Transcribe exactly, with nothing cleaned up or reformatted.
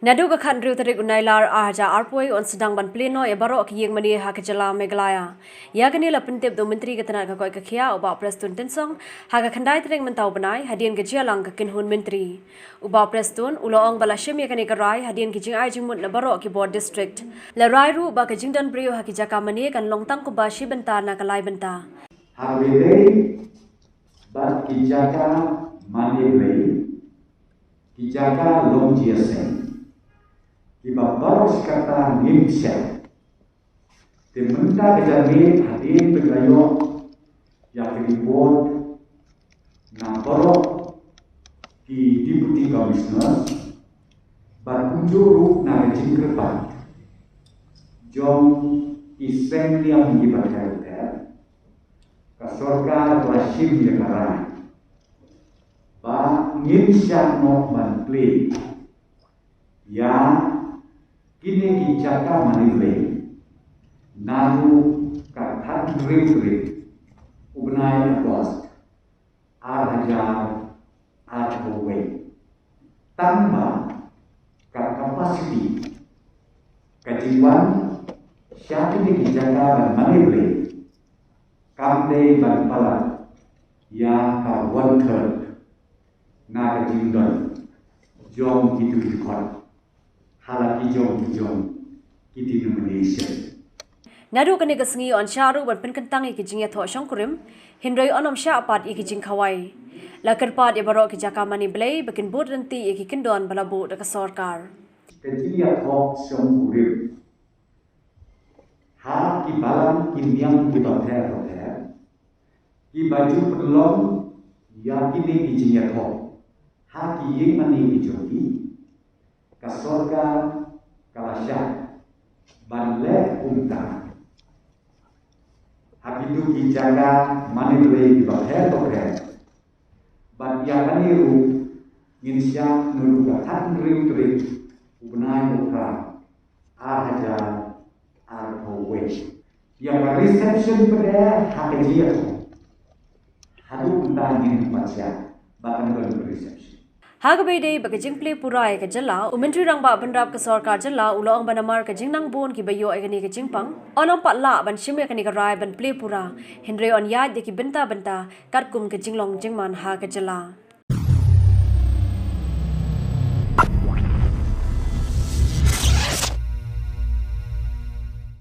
Naduh ka khathynriew tarik u Nailar ar hajar arphew un sdang ban plie noh ïa baroh ki ïing mane ha ka jylla Meghalaya. Ïa kane la pyntip da u Myntri ka tnat ka koit ka khiah u Bah Prestone Tynsong ha ka khyndai tarik mynta u bnai hadien ka jingïalang ka kynhun myntri. U Bah Prestone u la ong ba la shim ïa kane ka rai hadien ki jingai jingmut na baroh ki bor district. La rai ruh ba ka jingdon briew ha ki jaka mane kan long tang kumba shi bynta na ka lai bynta. Ha kaba ïadei bad ki jaka mane blei, ki jaka long jingïaseng, kiba baroh shi katta ngim shah. Te mynta ka janmiet hadien ba la ïoh ïa ka report na baroh ki Deputy Commissioner bad kumjuh ruh na ka jingkyrpad jong ki seng niam kiba pher pher, ka sorkar ka la shim ïa ka rai ba ngin shah noh ban plie ïa kine ki jaka mane blei naduh ka khathynriew tarik u bnai August ar hajar arphew wei. Tang ba ka capacity ka jingwan sha kine ki jaka ban mane blei kam dei ban palat ïa ka one third na ka jingdon jong kito ki dkhot ha la ki jong ki jong ki denomination. Naduh kane ka sngi yn shah ruh ban pynkyntang ïa ki jingïathoh shongkurim, hynrei yn ym shah pat ïa ki jingkhawai. La kyrpad ïa baroh ki jaka mane blei ba kin bud ryntih ïa ki kyndon ba la buh da ka sorkar. Ka jingïathoh shongkurim ha ki balang ki niam kiba pher bapher, kiba ju pynlong ïa kine ki jingïathoh ha ki ïing mane ki jong ki, ka sorkar ka la shah ban leh kumta ha kito ki jaka mane blei kiba pher bapher. Bad ïa kane ruh ngin shah naduh ka khathynriew tarik u bnai Nohprah ar hajar arphew wei. Ïa ka reception pat ha ka jingïathoh haduh mynta ngim pat shah ba kan don ka reception. Ha kaba ïadei bad ka jingplie pura ïa ka jylla, u Myntri Rangbah Bynrap ka sorkar jylla u la ong ba namar ka jingnang bun kiba ïoh ïa kane ka jingpang, yn ym pat lah ban shim ïa kane ka rai ban plie pura, hynrei yn ïaid ïa ki bynta bynta katkum ka jinglong jingman ha ka jylla.